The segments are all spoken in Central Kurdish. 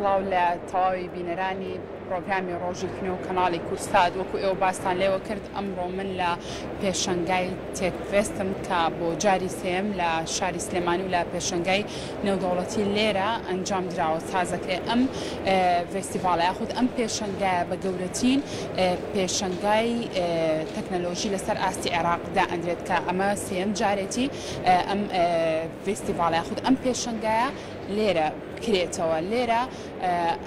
سڵاو لە تەواوی بینەرانی پرۆگرامی ڕۆژی کنۆ و کەناڵی کوردسات وەکو ئێوە باستان لێوە کرد ئەمڕۆ من لە پێشەنگای تێکڤێستم کە بۆ جاری سێم لە شاری سلێمانی و لە پێشەنگای نێودەوڵەتی لێرە ئەنجام دراوە سازەکرێ ئەم ڤێستیڤاڵە یاخود ئەم پێشەنگایە بە گەورەترین پێشەنگای تەکنەلۆژی لەسەر ئاستی عێراق دائەندرێت کە ئەمە سێیەم جارێتی ئەم ڤێستیڤاڵە یاخود ئەم پێشەنگایە لێرە بکرێتەوە لێرە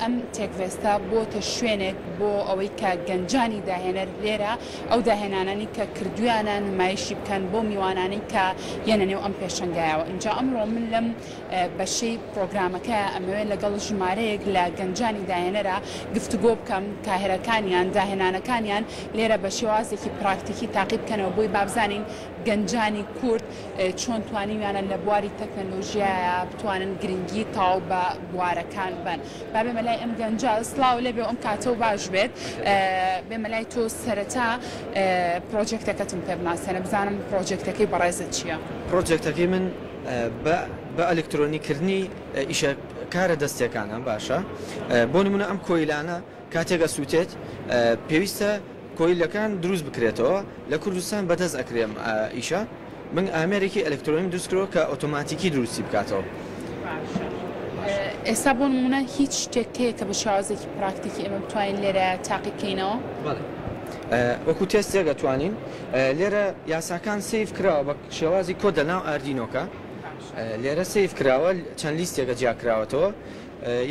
ئەم تێکڤێستە بۆتە شوێنێک بۆ ئەوەی کە گەنجانی داهێنەر لێرە ئەو داهێنانانی کە کردویانە نمایشی بکەن بۆ میوانانی کە یەنە نێو ئەم پێشەنگایەوە ئینجا ئەمڕۆ من لەم بەشەی پرۆگرامەکە ئەمەوێت لەگەڵ ژمارەیەک لە گەنجانی داهێنەرا گفتوگۆ بکەم کاهرەکانیان داهێنانەکانیان لێرە بە شێوازێکی پراکتیکی تاقی بکەنەوە بۆی بابزانین گەنجانی کورد چۆن توانیویانە لە بواری تەکنەلۆژیایە بتوانن گرنگی تاو بە بوارەکان بەن. با بێمە لای ئەم گەنجە، سڵاو لێبێ و ئەم کاتەو باش بێت. بێمە لای تۆ سەرەتا پرۆجێکتەکەتم پێ بناسێنە بزانم پرۆجێکتەکەی بەڕێزت چییە؟ پرۆجێکتەکەی من بە بە ئەلکترۆنی کردنی ئیشە کارە دەستیەکانە باشە بۆ نمونە ئەم کۆیلانە کاتێک ئەسوتێت پێویستە کۆیلەکان دروست بکرێتەوە لە کوردستان بەدەست ئەکرێ ئەم ئیشە من ئامێرێکی ئەلکترۆنیم دروست کردوە کە ئۆتۆماتیکی دروستی بکاتەوە. باشە ئێستا بۆ نمونە هیچ شتێک هەیە کە بە شێوازێکی پراکتیکی ئێمە بتوانین لێرە تاقی بکەینەوە؟ بەڵێ وەکو تێستێک ئەتوانین لێرە یاساکان save کراوە بە شێوازی کۆد لە ناو ئاردینۆکە لێرە save کراوە چەند لیستێکە جیا کراوەتەوە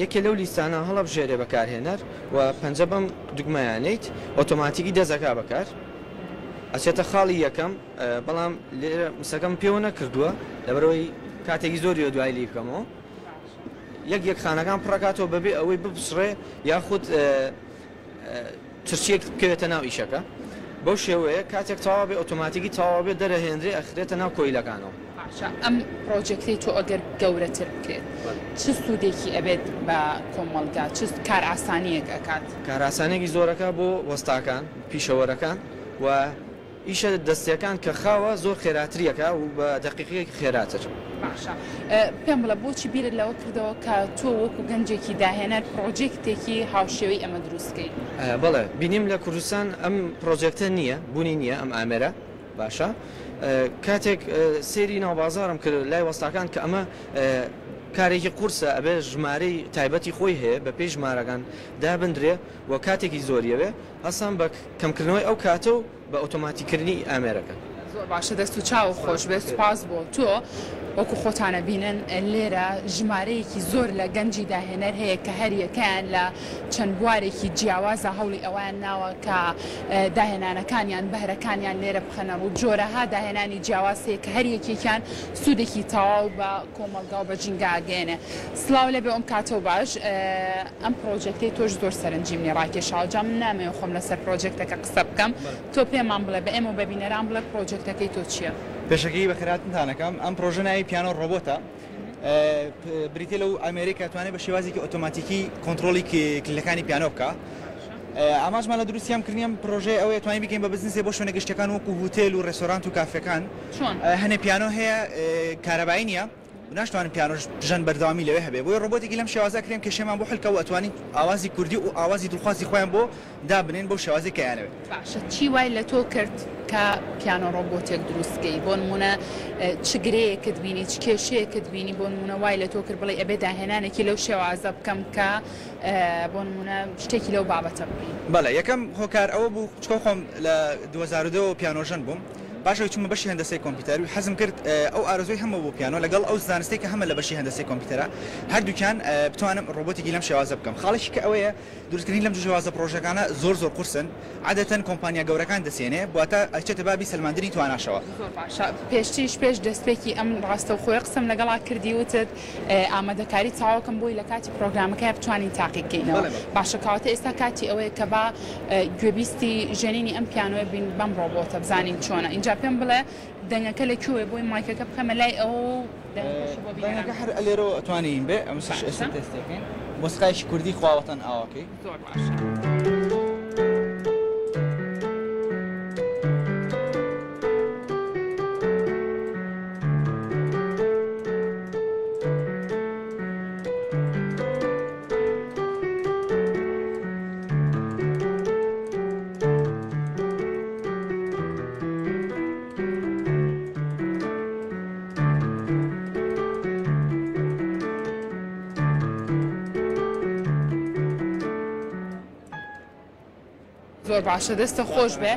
یەکێ لەو لیستانە هەڵەبژێرێ بەکارهێنەر و پەنجە بەم دوگمەیانەیت ئۆتۆماتیکی دەست ئەکا بەکار ئەچێتە خاڵی یەکەم بەڵام لێرە مسەکەم پێوە نەکردووە لەبەرەوەی کاتێکی زۆری دوای لی بکەمەوە یەک یەک خانەکان پڕەکاتەوە بەبێ ئەوەی بپچڕێ یاخود چرچیەک بکەوێتە ناو ئیشەکە بەو شێوەیە کاتێک تەواو بێ ئۆتۆماتیکی تەواو بێ دەرەهێنرێ ئەخرێتە ناو کۆیلەکانەوە. باشە ئەم پرۆجێکتەی تۆ ئەگەر گەورەتر بکرێت چ سوودێکی ئەبێت بە کۆمەڵگا چ کارئاسانیەک ئەکات؟ کارئاسانیەکی زۆر ئەکات بۆ وەستاکان پیشەوەرەکان و ئیشە دەستیەکان کە خاوە زۆر خێراتری ئەکا و بە دەقیقەیەکی خێراتر. باشە پێم بڵێ بۆچی بیرت لەوە کردەوە کە تۆ وەکو گەنجێکی داهێنەر پڕۆجێکتێکی هاوشێوەی ئەمە دروست کەی؟ بەڵێ بینیم لە کوردستان ئەم پڕۆجێکتە نییە بوونی نییە ئەم ئامێرە باشە کاتێک سەیری ناوبازاڕم کرد لای وەستاکان کە ئەمە کارێکی قورسە ئەبێ ژمارەی تایبەتی خۆی هەیە بە پێی ژمارەکان دابندرێ و کاتێکی زۆریەوێ هەستام بە کەمکردنەوەی ئەو کاتە و بە ئۆتۆماتیککردنی ئامێرەکە. زۆر باشە دەست و چاوت خۆش بێت سوپاس بۆ تۆ. وەکو خۆتان ئەبینن لێرە ژمارەیەکی زۆر لە گەنجی داهێنەر هەیە کە هەریەکەیان لە چەند بوارێکی جیاوازا هەوڵی ئەوەیان ناوە کە داهێنانەکانیان بەهرەکانیان لێرە بخەنە ڕوو جۆرەها داهێنانی جیاواز هەیە کە هەر یەکێکیان سوودێکی تەواو بە کۆمەڵگا و بە ژینگە ئەگەیەنێ. سڵاو لێبێ ئەم کاتەو باش. ئەم پرۆجێکتەی تۆش زۆر سەرنجی منی ڕاکێشاوە جا من نامەوێ خۆم لەسەر پرۆجێکتەکە قسە بکەم تۆ پێمان بڵێ بە ئێمە و بە بینەران بڵێ پرۆجێکتەکەی تۆ چییە؟ پێشەکی بەخێرهاتنتان ئەکەم ئەم پرۆژە ناوی پیانۆ ڕۆبۆتە بریتیە لەو ئامێرەی کە ئەتوانێت بە شێوازێکی ئۆتۆماتیکی کۆنترۆڵی کلیلەکانی پیانۆ بکا ئامانجمان لە دروستی ئەم کردنی ئەم پرۆژەیە ئەوەیە توانین بیکەین بە بزنسێ بۆ شوێنە گشتیەکان وەکو هوتێل و ڕێستۆرانت و کافێکان چۆن؟ هەنێ پیانۆ هەیە کارەبایی نییە ناشتوانن پیانۆش ژەن بەردەوامی لەوێ هەبێ بۆیە ڕۆبۆتێکی لەم شێوازە ئەکرێن کێشەمان بۆ حل کە و ئەتوانین ئاوازی کوردی و ئاوازی دڵخوازی خۆیان بۆ دابنێن بەو شێوازەی کە ئەیانەوێ. باشە چی وای لە تۆ کرد کە پیانۆ ڕۆبۆتێک دروست کەی بۆ نمونە چ گرێیەکت بینی چ کێشەیەکت بینی بۆ نمونە وای لە تۆ کرد بڵێی ئەبێ داهێنانێکی لەو شێوازە بکەم کە بۆ نمونە شتێکی لەو بابەتە بکەی؟ بەڵێ یەکەم هۆکار ئەوە بوو چونکە خۆم لە 2002 ەوە پیانۆژەن بووم پاش ئەوەی چوومە بەشی هەندەسەی کۆمپیوتەر و حەزم کرد ئەو ئارەزووەی هەمە بۆ پیانۆ لەگەڵ ئەو زانستەی کە هەمە لە بەشی هەندەسەی کۆمپیوتەرا هەردووکیان بتوانم ڕۆبۆتێکی لەم شێوازە بکەم خاڵێکی کە ئەوەیە دروستکردنی لەم شێوازە پڕۆژەکانە زۆر زۆر قورسن عادەتەن کۆمپانیا گەورەکان دەسێنێ واتە ئەچێتە بابی سەلماندنی تواناشەوە. زۆر باشە پێشتریش پێش دەستپێکی ئەم ڕاستەوخۆیە قسەم لەگەڵا کردی وتت ئامادەکاری تەواوکەم بۆی لە کاتی پرۆگرامەکەیا بتوانین تاقی بکەینەوە باشە کەواتە ئێستا کاتی ئەوەیە کە با گوێبیستی ژەنینی ئەم پیانۆیە بین بەم ڕۆبۆتە بزانین چۆنە ئینجا پێم بڵێ دەنگەکە لە کوێ بۆی مایکەکە بخەمە لای ئەوە و دەنگەکەشی بۆ بینەران دەنگەکە هەر لێرەوە ئەتوانین بێ ئەمسش ئێستا باشە تێستێکەین مۆسیقایەکی کوردی خوا وەتەن ئاواکەی. زۆر باشە. زۆر باشە دەستە خۆش بێ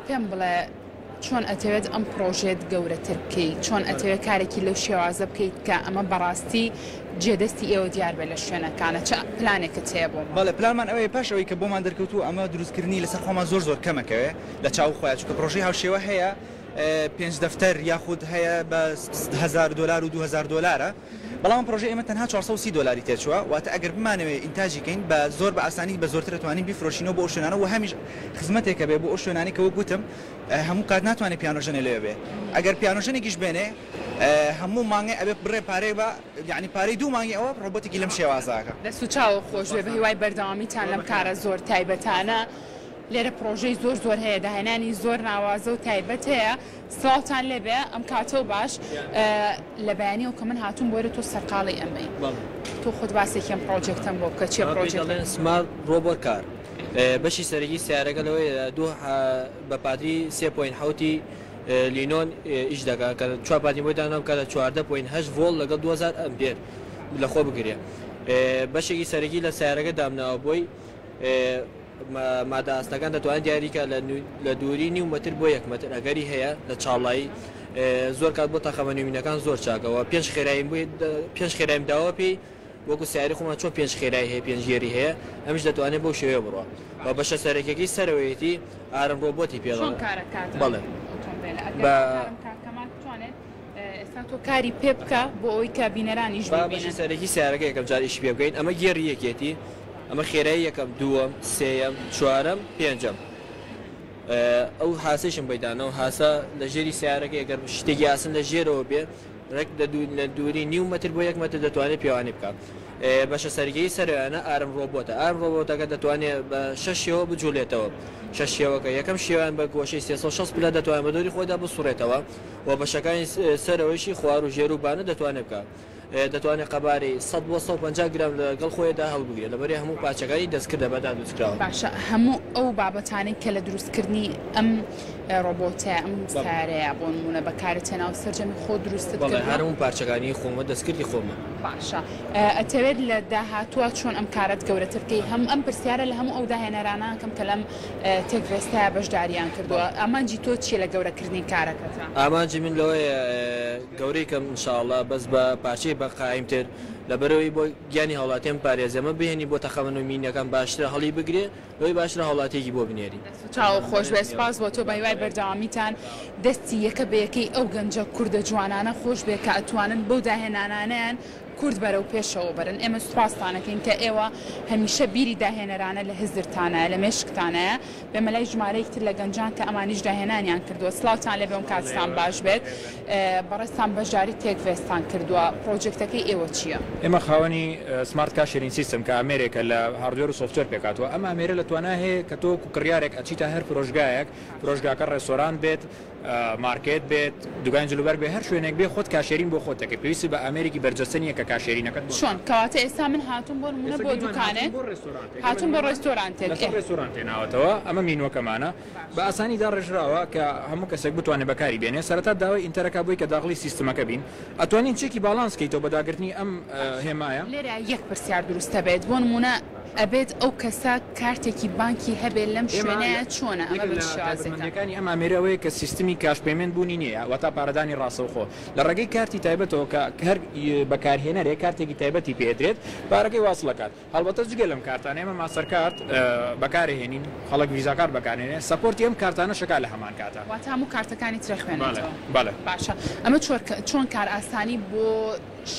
پێم بڵێ چۆن ئەتەوێت ئەم پڕۆژەیەت گەورەتر بکەیت چۆن ئەتەوێت کارێکی لەو شێوازە بکەیت کە ئەمە بەڕاستی جێدەستی ئێوە دیار بێت لە شوێنەکانە چ پلانێکت هەیە بۆ؟ بەڵێ پلانمان ئەوەیە پاش ئەوەی کە بۆمان دەرکەوتووە ئەمە دروستکردنی لەسەر خۆمان زۆر زۆر کەمەکەوێ لە چاو خۆیان چونکە پڕۆژەی هاوشێوە هەیە پێنج دەفتەر یاخود هەیە بە هەزار دۆلار و 2000 دۆلارە بەڵام ئەم پڕۆژەی ئێمە تەنها 430 دۆلاری تێچووە واتە ئەگەر بمانەوێ ئینتاجی کەین بە زۆر بە ئاسانی بە زۆرتر ئەتوانین بیفرۆشینەوە بۆ ئەو شوێنانە و هەمیش خزمەتێکە بێ بۆ ئەو شوێنانەی کە وەک وتم هەموو کات ناتوانێ پیانۆژەنێ لەوێ بێ ئەگەر پیانۆژەنێکیش بێنێ هەموو مانگێ ئەبێ بڕێ پارەی بە یانی پارەی دوو مانگی ئەوە ڕۆبۆتێکی لەم شێوازە ئەکا. دەست و چاوت خۆش بێ بەهیوای بەردەوامیتان لەم کارە زۆر تایبەتانە لێرە پڕۆژەی زۆر زۆر هەیە داهێنانی زۆر ناوازە و تایبەت هەیە سڵاوتان لێبێ ئەم کاتەو باش لە بەیانیەوە کە من هاتووم بۆ ئێرە تۆ سەرقاڵی ئەمەی تۆ خۆت باسێکی ئەم پڕۆجێکتەم بۆ بکە چیە پڕۆجێکتەکە؟ پێی دەڵێن smart robot car بەشی سەرەکی سەیارەکە لەوەیە دوو بە پاتری سێ point حەوتی لینۆن ئیش دەکات کە چوار پاتری بۆی داناوە کە لە 14.8 ڤۆڵت لەگەڵ 2000 ئەمپێر لەخۆ بگرێ بەشێکی سەرەکی لە سەیارەکە دامناوە بۆی مادە ئاسنەکان دەتوانێت دیاری کات لە دووری نیو مەتر بۆ یەک مەتر ئەگەری هەیە لە چاڵایی زۆر کات بۆ تەقەمەنی مینەکان زۆر چاکەوە پێنج خێرایم بۆی پێنج خێرایم داوە پێی وەکو سیاری خۆمان چۆن پێنج خێرای هەیە پێنج گێری هەیە ئەمیش دەتوانێت بەو شێوەیە بڕوا و بەشە سەرەکیەکەی سەرەوەیەتی arm ڕۆبۆتی پێ چۆن کارەکات بەڵێ ئۆتۆمبێلە ئەگەر بە کارم کاکەمان بتوانێت ئێستا تۆ کاری پێ بکە بۆ ئەوەی کە بینەرانیش با بەشی بیبینن. سەرەکی سیارەکە یەکەم جار ئیشی پێ بکەین ئەمە گێڕی یەکێتی ئەمە خێرایی یەکەم دووەم سێیەم چوارەم پێنجەم ئەو هاسەیشم بۆی داناو هاسە لە ژێری سیارەکەی ئەگەر شتێکی ئاسن لە ژێرەوە بێ ڕێک لە دووری نیو مەتر بۆ یەک مەتر دەتوانێت پێوانەی بکات. بەشە سەرەکیی سەرەوەیانە arm ڕۆبۆتە. arm ڕۆبۆتەکە دەتوانێت بە شەش شێوە بجوڵێتەوە. شەش شێوەکە، یەکەم شێوەیان بە گۆشەی 360 پلە دەتوانێت بە دەوری خۆیدا بسوڕێتەوە و بەشەکانی سەرەوەیشی خوار و ژێر و بانە دەتوانێت بکات. دەتوانێت قەبارەی 100 بۆ 150 گرام لەگەڵ خۆیدا هەڵبگرێت لەبەرئ هەموو پارچەکانی دەستکردە بە دادروستکراون. باشە هەموو ئەو بابەتانەی کە لە دروستکردنی ئەم ڕۆبۆتەیە ئەم سەیارەیە بۆ نموونە بەکارت هێناوە سەرجەمی خۆت دروستت بەڵێ کردووە؟ هەر هەموو پارچەکانی خۆمە دەستکردی خۆمە. باشە ئەتەوێت لە داهاتووە چۆن ئەم کارەت گەورەتر بکەی؟ هەم ئەم پرسیارە لە هەموو ئەو داهێنەرانە ئەکەم کە لەم TechFest ە بەشداریان کردووە ئامانجی تۆ چیە لە گەورەکردنی کارەکەتا؟ ئامانجی من لەوەیە گەورەی کەم ان شاء اللە بەس بە پارچەی بە قایمتر لەبەرئەوەی بۆ گیانی هاوڵاتیان بپارێزێ ئەمە بهێنی بۆ تەقەمەنی و مینەکان باشترە هەڵی بگرێ لەوەی باشترە هاوڵاتیەکی بۆ بنێری. دەست و چاوت خۆش بێت سوپاس بۆ تۆ بەهیوای بەردەوامیتان دەستی یەکە بە یەکەی ئەو گەنجە کوردە جوانانە خۆش بێت کە ئەتوانن بەو داهێنانانەیان کورد بەرەو پێشەوە بەرن ئێمە سوپاستان ئەکەین کە ئێوە هەمیشە بیری داهێنەرانە لە هزرتانایە لە مێشکتانایە بێمە لای ژمارەیەک تر لە گەنجان کە ئەمانیش داهێنانیان کردووە سڵاوتان لێبێ و کاتتان باش بێت بەڕێزتان بەشداری TechFest تان کردووە پرۆجێکتەکەی ئێوە چییە؟ ئێمە خاوەنی smart cashiering system کە ئامێرێکە لە hardware و software پێکهاتووە، ئەم ئامێرە لە توانا هەیە کە تۆ وەکو کڕیارێک ئەچیتە هەر فرۆشگایەک، فرۆشگاکە ڕێستۆرانت بێت، مارکێت بێت، دوکانی جلوبەرگ بێت، هەر شوێنێک بێت خۆت cashiering بۆ خۆت دەکەی، پێویستت بە ئامێرێکی بەرجەستە نییە کە cashiering ەکەت بۆ چۆن؟ کەواتە ئێستا من هاتووم بۆ نموونە ئێستا بۆ گریمان هاتووین دوکانێک، بۆ ڕێستۆرانتێک، ئێمە هاتووم بۆ نموونە ڕێستۆرانتێک، لەسەر ئێ. ڕێستۆرانتێ ناوەتەوە، ئەمە مینوەکەمانە، بە ئاسانی داڕێژراوە کە هەموو کەسێک بتوانێت بەکاری بێنێ، سەرەتا داوای enter ەکا بۆی کە داخڵی سیستمەکە بین، ئەتوانین چێکی balance کەیتەوە بە داگرتنی ئەم باشە هێمایە. لێرە یەک پرسیار دروست ئەبێت، بۆ نموونە ئەبێت ئەو کەسە کارتێکی بانکی هەبێت لەم ئێمە شوێنەیە چۆنە ئەمە یەکێک بە لە چ شێوازێکە؟ تایبەتمەندییەکانی ئەم ئامێرە ئەوەیە کە سیستمی cash payment بوونی نییە، واتە پارەدانی ڕاستەوخۆ لە ڕێگەی کارتی تایبەتەوە کە هەر بەکارهێنەرێک کارتێکی تایبەتی پێ ئەدرێت پارەکەی واصل ئەکات. هەڵبەتە جگە لەم کارتانە ئێمە MasterCard بەکارئەهێنین، خەڵک Visa card بەکارهێنێ، support ی ئەم کارتانەش ئەکا لە هەمان کاتا. واتە هەموو کارتەکانی تر بەڵێ ئەخوێنێتەوە؟ بەڵێ. باشە ئەمە چۆن کارئاسانی بۆ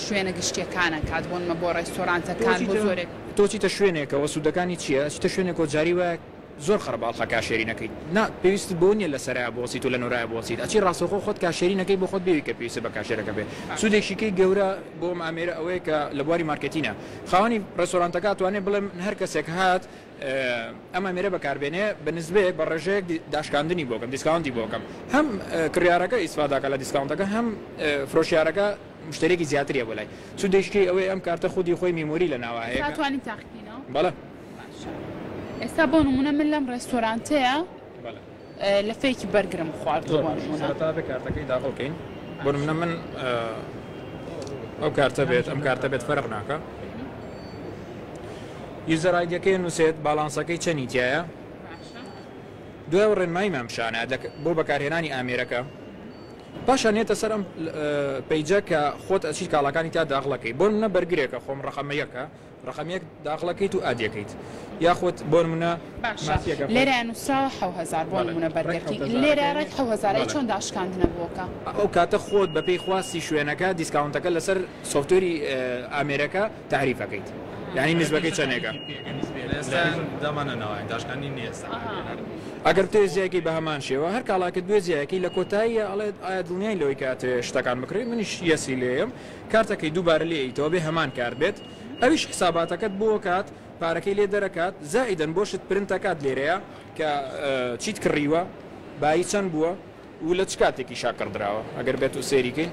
شوێنە گشتیەکان ئەکات بۆ نمە بۆ تۆ ڕێستۆرانتەکان بۆ ئەچیتە زۆرێک. تۆ ئەچیتە شوێنێکەوە سوودەکانی چیە؟ ئەچیتە شوێنێکەوە جاری وایە زۆر قەرەباڵخە cashiering ەکەی نا پێویستت بەوە نیە لە سەرایە بوەسیت و لە نۆرایە بوەسیت ئەچی ڕاستەوخۆ خۆت cashiering ەکەی بۆ خۆت بێوی کە پێویستت بە cashier ەکە بێ سوودێکی کەی گەورە بۆ ئەم ئامێرە ئەوەیە کە لە بواری marketing ە خاوەنی ڕێستۆرانتەکە ئەتوانێ بڵێ من هەر کەسێک هات ئەم ئامێرە بەکاربێنێ بە نسبەیەک بە ڕێژەیەک داشکاندنی بۆ کەم discount ی بۆ کەم هەم کڕیارەکە ئیسفاداکە لە discount ەکە هەم فرۆشیارەکە مشتەریەکی زیاتریە بۆ لای سوودێکی ئەوەیە ئەم کارتە خودی خۆی memory لە ناوە هەیە ئێستا توانین تاقیکەینەوە؟ بەڵێ. باشە ئێستا بۆ نمونە من لەم ڕێستۆرانتەیە لەفەیەکی بەرگرم خواردووە بۆ نمونە. سەرەتا بێ کارتەکەی داخڵ کەین بۆ نمونە من ئەو کارتە بێت ئەم کارتە بێت فەرق ناکە user ID ەکەی نووسێت balance ەکەی چەنی تایە. دوای ڕێنماییمان پیشانە بۆ بەکارهێنانی ئامێرەکە. پاشان یەتە سەر ئەم page ە کە خۆت ئەچیت کاڵاکانی تیا داخڵەکەی بۆ نمونە بەرگرێکە خۆم ڕەقەمە یەکە ڕەقەم یەک داخڵەکەیت و add ەکەیت یاخود بۆ نمونە باشە ماسیەکە خۆت لێرە نوسراوە 7000 بۆ بەڵێ نمونە ڕێک بەرگرکی 7000 لێرە ەکەی ڕێک 7000 ئەی بەڵێ چۆن داشکاندنە بۆکە؟ ئەو کاتە خۆت بەپێی خواستی شوێنەکە discount ەکە لەسەر software ی ئامێرەکە تەعریف ئەکەیت یانی نسبەکەی چەنێکە. ئەگەر بتەوێت زیایکەی بە هەمان شێوە هەر کاڵاکت بوێت زیایەکەی لە کۆتاییە ئەڵێت ئایا دڵنیای لەوەی کە ئەتەوێت شتەکان بکڕی منیش yes ی لێیەم کارتەکەی دووبارە لێ ئەیتەوە بێ هەمان کارت بێت ئەویش حساباتەکەت بۆ کات پارەکەی لێ دەرەکات زائیدەن بۆشت پرنت ئەکات لێرەیە کە چیت کڕیوە بایی چەند بووە و لە چ کاتێکیشا کڕدراوە ئەگەر بێت و سەیری کەین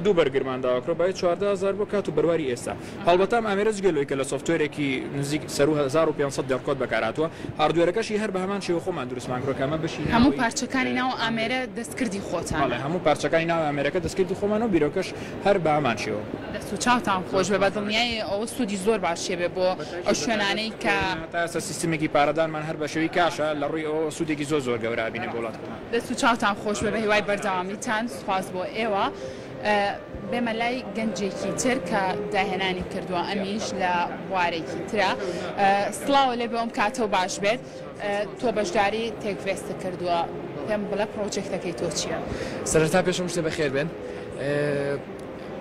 دوو بەرگرمان داوا کرد بای 14000 بۆ کات و بەرواری ئێستا هەڵبەتە ئەم ئامێرە جگە لەوەی کە لە software ێکی نزیک سەروو 1500 دێڕ کۆد بەکارهاتووە hardware ەکەشی هەر بە هەمان شێوە خۆمان دروستمان کردووە کە ئەمە بەشی هەموو ناوەی پارچەکانی ناو ئامێرە دەستکردی خۆتانە. بەڵێ هەموو پارچەکانی ناو ئامێرەکە دەستکردی خۆمانە و بیرۆکەش هەر بە هەمان شێوە. دەست و چاوتان خۆش بێ بەدڵنیایی ئەوە سوودی زۆر باشی ئەبێ بۆ ئەو شوێنانەی کە. تا ئێستا سیستمێکی پارەدانمان هەر بە شێوەی کاشە لە ڕووی ئەوەوە سوودێکی زۆر زۆر گەورە ئەبینێ بۆ وڵاتی خۆمان. دەست و چاوتان خۆش بێ بەهیوای بەردەوامیتان سوپاس بۆ ئێوە. بێمە لای گەنجێکی تر کە داهێنانی کردووە ئەمیش لە بوارێکی ترە. سڵاوە لێ بێ ئەم کاتەو باش بێت. تۆ بەشداری TechFest ت کردووە پێم بڵێ پرۆجێکتەکەی تۆ چییە؟ سەرەتا پێش هەموو شتێ بەخێر بێن.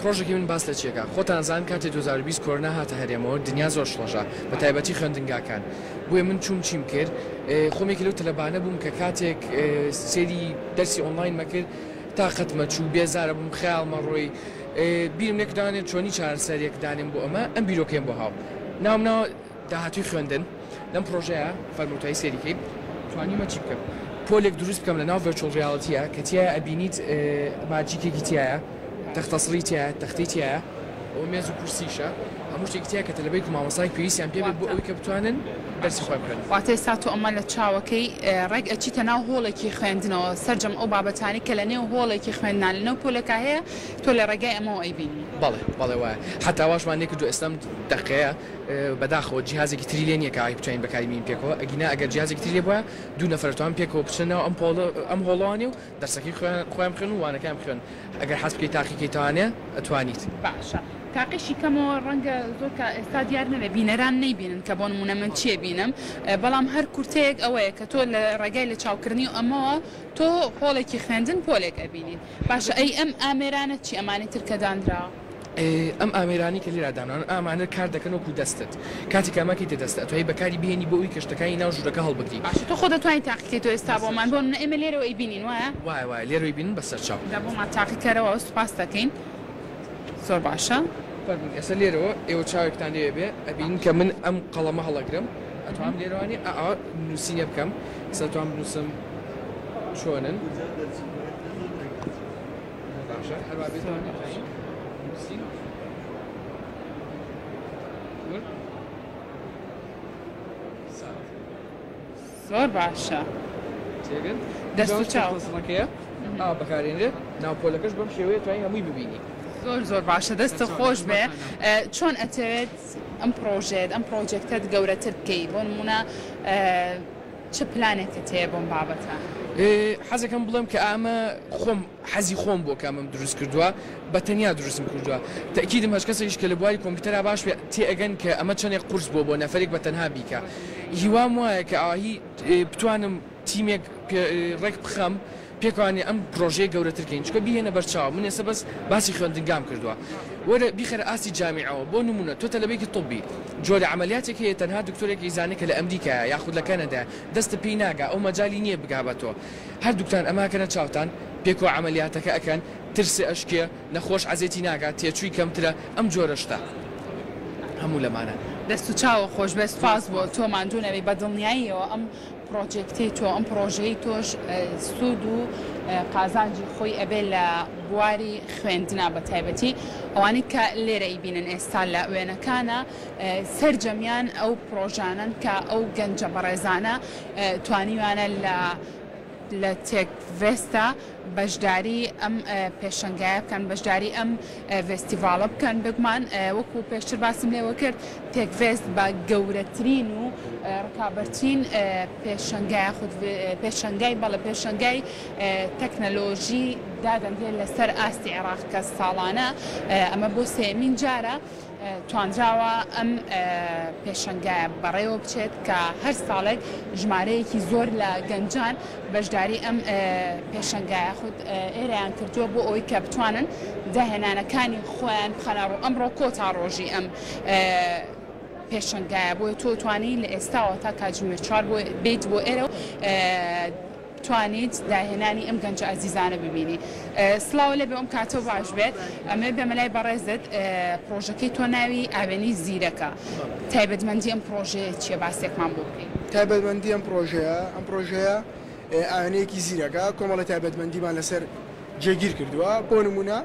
پرۆژەکەی من باس لە چیەکا؟ خۆتان زان کاتێ 2020 کۆرۆنا هاتە هەرێمەوە دنیا زۆر شڵەژا بە تایبەتی خوێندنگاکان بۆیە من چووم چیم کرد خۆم یەکێ لەو تەلەبانە بووم کە کاتێک سەیری دەرسی ئۆنلاین مەکرد تاقەتمە چوو بێزارە بووم خەیاڵمە ڕۆی بیرم لێ کردانێ چۆنی چارەسەرێک دانێم بۆ ئەمە ئەم بیرۆکەیەم بۆ هاو ناوم ناوە داهاتووی خوێندن لەم پڕۆژەیە فەرمووتای سەیری کەی توانیومە چی بکەم پۆلێک دروست بکەم لەناو virtual reality ە کە تیایە ئەبینیت magic ێکی تیایە تەختەسڕی تیایە تەختەی تیایە ئەوە مێز و کورسیشە هەموو شتێکی تیایە کە تەلەبەیەک و مامۆستایەک پێویستیان پێ بێت بۆ ئەوەی کە بتوانن دەرسی خۆیان بخوێنن. واتە ئێستا تۆ ئەمە لە چاوەکەی ڕێک ئەچیتە ناو هۆڵێکی خوێندنەوە سەرجەم ئەو بابەتانەی کە لە نێو هۆڵێکی خوێندنا لە نێو پۆلێکا هەیە تۆ لە ڕێگای ئەمەوە ئەیبینی. بەڵێ بەڵێ وایە حەتا واشمان لێ کردووە ئێستا ئەم دەقەیە بەداخەوە جیهازێکی تری لێ نیە کە بتوانین بەکاری بینین پێکەوە ئەگینا ئەگەر جیهازێکی تری لێ بوایە دوو نەفەر توان پێکەوە بچنە ناو ئەم پۆڵە ئەم هۆڵەوانێ و دەرسەکەی خۆیان خۆیان بخوێن و وانەکەیان بخوێن ئەگەر حەز بکەی تاقیکەیتەوانێ ئەتوانیت. باشە تاقیشی کەمەوە ڕەنگە زۆر کە ئێستا دیار نەبێ بینەران نەیبینن کە بۆ نموونە من چیە بینم بەڵام هەر کورتەیەک ئەوەیە کە تۆ لە ڕێگای لە چاوکردنی ئەمەوە تۆ هۆڵێکی خوێندن پۆلێک ئەبینیت باشە ئەی ئەم ئامێرانە چی ئەمانی تر کە دانراوە؟ ئەم ئامێرانەی کە لێرە دانراون ئامانە کار دەکەن وەکو دەستت کاتێک کە ئەمە کەیتە دەستت ئەتوانی بەکاری بهێنی بۆ ئەوی کە شتەکانی ناو ژوورەکە هەڵبگری. باشە تۆ خۆت ئەتوانی تاقی کەیتەوە ئێستا بۆمان بۆ نمونە ئێمە لێرەوە ئەیبینین وایە؟ وایە وایە لێرەوە ئەیبینن بە سەرچاو. جا بۆمان تاقی کەرەوە سوپاست دەکەین زۆر باشە. فەرموون ئێستا لێرەوە ئێوە چاوێکتان لێ بێ ئەبینن کە من ئەم قەڵەمە هەڵەگرم ئەتوانم لێرەوانی ئا نووسینە بکەم ئێستا ئەتوانم بنووسم چۆنن. باشە هەروا بێت نووسین کورد سات. زۆر باشە تێگەن دەست و چاو تەسڵەکەیە ئاوا بەکارێنرێت ناو پۆلەکەش بەم شێوەیە توانی هەمووی ببینی. زۆر زۆر باشە دەستت خۆش بێ چۆن ئەتەوێت ئەم پڕۆژەیەت ئەم پڕۆجێکتەت گەورەتر بکەی بۆ نمونە چ پلانێکت هەیە بۆم بابەتە؟ حەزەکەم بڵێم کە ئەمە خۆم حەزی خۆم بووە کە ئەمەم دروست کردووە بە تەنیا دروستم کردووە تەئکیدم هەچ کەسێکیش کە لە بواری کۆمپیوتەرا باش بێ تێئەگەن کە ئەمە چەندێک قورس بووە بۆ نەفەرێک بە تەنها بیکا هیوام وایە کە ئاهی بتوانم تیمێک ڕێک بخەم پێکەوانێ ئەم پرۆژەیە گەورەتر کەین چونکە بیهێنە بەرچاو من ئێستا بەس باسی خوێندنگام کردووە وەرە بیخەرە ئاستی جامیعەوە بۆ نمونە تۆ تەلەبەیەکی طبی جۆرە عەمەلیاتێک هەیە تەنها دکتۆرێک ئەیزانێ کە لە ئەمریکایە یاخود لە کەنەدایە دەستت پێی ناگا ئەو مەجالی نییە بگا بە تۆ هەردووکتان ئەمە ئەکەنە چاوتان پێکەوە عەمەلیاتەکە ئەکەن ترسێ ئەشکێ نەخۆش عەزێتی ناکا تێچووی کەمترە ئەم جۆرە شتە هەموو لەمانە. دەست و چاوت خۆش بێت سوپاس بۆ تۆ ماندوو نەبی بە دڵنیاییەوە ئەم پڕۆجێکتەی تۆ ئەم پڕۆژەی تۆش سوود و قازانجی خۆی ئەبێ لە بواری خوێندنا بە تایبەتی ئەوانەی کە لێرە ئەیبینن ئێستا لە وێنەکانە سەرجەمیان ئەو پڕۆژانەن کە ئەو گەنجە بەڕێزانە توانیویانە لە. لە تێکڤێستا بەشداری ئەم پێشەنگایە بکەن، بەشداری ئەم ڤێستیڤاڵە بکەن، بێگومان وەکو پێشتر باسم لێوە کرد تێکڤێست بە گەورەترین و ڕکابەرترین پێشەنگای خود پێشەنگای بەڵێ پێشەنگای تەکنەلۆژی دادەنرێت لەسەر ئاستی عێراق کە ساڵانە ئەمە بۆ سێیەمین جارە توانراوە ئەم پێشەنگایە بەڕێوە بچێت کە هەر ساڵێک ژمارەیەکی زۆر لە گەنجان بەشداری ئەم پێشەنگایە خود ئێرەیان کردووە بۆ ئەوەی کە بتوانن داهێنانەکانی خۆیان بخەنە ڕوو. ئەمڕۆ کۆتا ڕۆژی ئەم پێشەنگایە بۆیە تۆ توانی لە ئێستاوە تا کاتژمێر چوار بۆ بیت بۆ ئێرە و توانیت داهێنانی ئەم گەنجە ئازیزانە ببینی. سڵاو لێبێ ئەم کاتەو باش بێت ئەمەوێت بێمە لای بەڕێزت پڕۆژەکەی تۆ ناوی ئاوێنەی زیرەکە تایبەتمەندی ئەم پڕۆژەیە چیە باسێکمان بۆ بکەی. تایبەتمەندی ئەم پڕۆژەیە ئەم پڕۆژەیە ئاوێنەیەکی زیرەکە کۆمەڵی تایبەتمەندیمان لەسەر جێگیر کردووە بۆ نمونە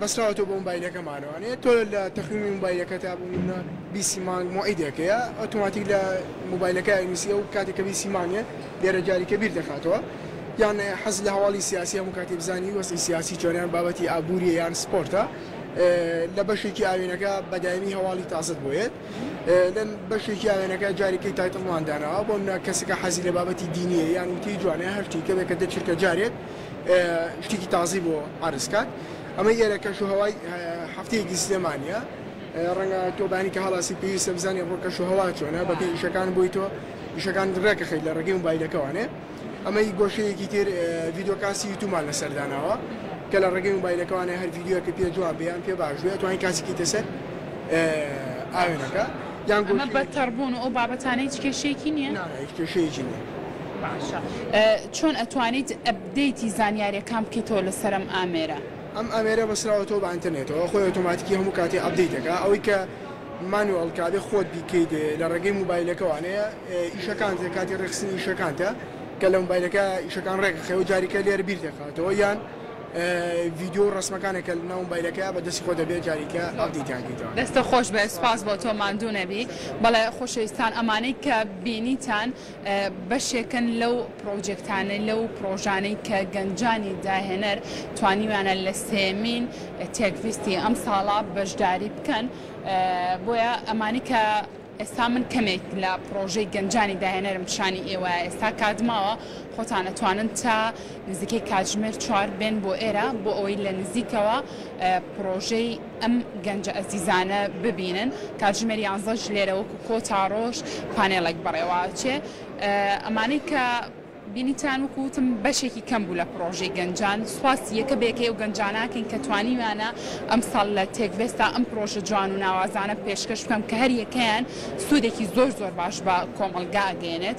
بەسراوەتەوە بە مۆبایلەکەمانەوە تۆ لە تەقویمی مۆبایلەکەتا بۆ نمونە بیسی مانگ مۆعیدێک هەیە ئۆتۆماتیک لە مۆبایلەکە ئەنووسی ئەو کاتێک کە بیسی مانگێ لێرە جاریکە بیر دەخاتەوە یان حەز لە هەواڵی سیاسی هەموو کاتێ بزانی وەزعی سیاسی چۆنە یان بابەتی ئابووریە یان سپۆرتە لە بەشێکی ئاوێنەکە بە دایمی هەواڵی تازەت بۆ یەت لە بەشێکی ئاوێنەکە جاریکەی title مان داناوە بۆ منە کەسەکە حەزی لە بابەتی دینیە یان وتەی جوانە هەر شتێکە بێ کە دە چرکە جارێک شتێکی تازەی بۆ عەرز کات. ئەمە ئێرە کەش و هەوای هەفتەیەکی سلێمانیە. ڕەنگە تۆ بەیانی کە هەڵاسی پێویستە بزانی ئەمڕۆ کەش و هەوا چۆنە، بەپێی ئیشەکان بۆی تۆ ئیشەکانت ڕێکەخەیت لە ڕێگەی مۆبایلەکەوانێ. ئەمەی گۆشەیەکی تر ڤیدیۆکاستی یوتوبمان لەسەر داناوە کە لە ڕێگەی مۆبایلەکەوانێ هەر ڤیدیۆیەکە پێ جوان بێ یان پێ باش بێ ئەتوانی کاسی کەیتە سەر ئاوێنەکە یان ئەمە بە تەڕبوون و ئەو بابەتانە هیچ کێشەیەکی نییە؟ نا نا هیچ کێشەیەکی نییە. باشە چۆن ئەتوانیت update ی زانیاریەکان بکەیتەوە لەسەر ئەم ئامێرە؟ ئەم ئامێرە بەسراوەتەوە بە ئەنتەرنێتەوە خۆی ئۆتۆماتیکی هەموو کاتێ update ئەکا ئەوەی کە manual کابێ خۆت بیکەیت لە ڕێگەی موبایلەکەوانەیە ئیشەکانتە کاتی ڕێکخستنی ئیشەکانتە کە لە موبایلەکە ئیشەکان ڕێکەخەیەوە جاریکە لێرە بیر دەخاتەوە یان ڤیدیۆ و ڕەسمەکانێک کە لەناو موبایلەکەیە بە دەستی خۆت دەبێت جاریکە update یان کەیتەوە. دەستت خۆش بێت سوپاس بۆ تۆ ماندوو نەبی. بەڵێ خۆشەویستان ئەمانەی کە بینیتان بەشێکن لەو پرۆجێکتانەی لەو پرۆژانەی کە گەنجانی داهێنەر توانیویانە لە سێیەمین تێکڤیستی ئەمساڵا بەشداری بکەن بۆیە ئەمانی کە ئێستا من کەمێک لە پرۆژەی گەنجانی داهێنەرم پیشانی ئێوە ئێستا کات ماوە خۆتان ئەتوانن تا نزیکەی کاتژمێر چوار بێن بۆ ئێرە بۆ ئەوەی لە نزیکەوە پرۆژەی ئەم گەنجە ئەزیزانە ببینن. کاتژمێر یانزەش لێرە وەکو کۆتا ڕۆژ پانێڵێک بەڕێوەئەچێ. ئەمانەی کە بینیتان وەکو وتم بەشێکی کەم بوو لە پڕۆژەی گەنجان. سوپاسی یەکە بە یەکەی ئەو گەنجانە ئەکەین کە توانیویانە ئەمساڵ لە تێکڤێستا ئەم پڕۆژە جوان و ناوازانە پێشکەش بکەن کە هەر یەکەیان سوودێکی زۆر زۆر باش بە کۆمەڵگا ئەگەیەنێت.